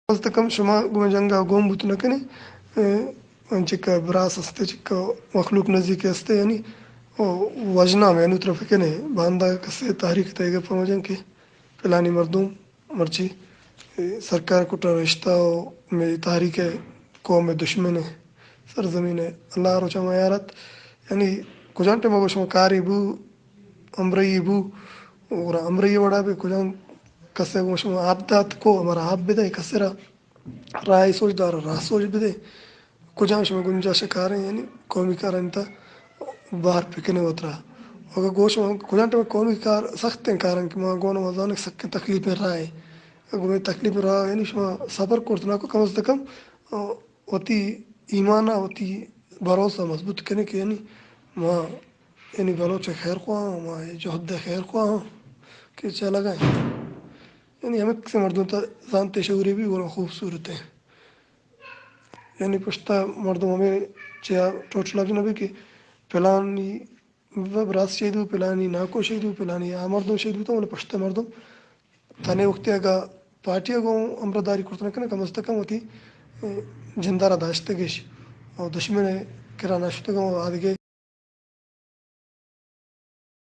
کم از کم شما گوں جنگ ءَ گون بوت نہ کنے، انچکہ براس ہستے، چکہ مخلوق نزیک ہستے، یعنی وژنا مینو طرف کنے، باندا کسے تحریک تہ گپ مجن کہ پلانی مردم مرچی سرکار کٹا رشتہ و مے تحریک قوم دشمن ہے، سرزمین ہے، اللہ روچا میارت، یعنی کجان ٹائم گوشم کاری بو، امرئی بو، اور امرئی وڑا بھی کجان کسے گوشم آپ دات کو ہمارا آپ بدے، کسے را رائے سوچ دار، راہ سوچ بدے۔ کجام شما گنجائش کاریں، یعنی قومی کارانی تا باہر پکنے وترا۔ اگر گوش ما کجام ٹائم قومی کار سختیں کارن کہ ما گون ما زانک سکیں تکلیف راہ ہے۔ اگر میں تکلیف راہ، یعنی شما صبر کرت نہ کو، کم از کم، آ، وتی ایمان، وتی بھروسہ مضبوط کنے کہ یعنی ما، یعنی بلوچ خیر خواہ، ما جہد خیر خواہ کہ چہ لگائیں۔ یعنی ہمیں کسے مردم تا زانتے شعوری بھی گورا خوبصورت ہے۔ یعنی پشتا مردم ہمیں چیا ٹوٹلا بھی نہ بھی کہ پلانی و براس شہید ہو، پلانی ناکو شہید ہو، پلانی آ مردم شہید ہوتا، ولی پشتا مردم تنے وقتی اگا پارٹی اگا ہمراہ داری کرتنا کنا، کم از کم وتی، اے، جندارا داشتگش اور دشمن کرا ناشتگا اور آدگے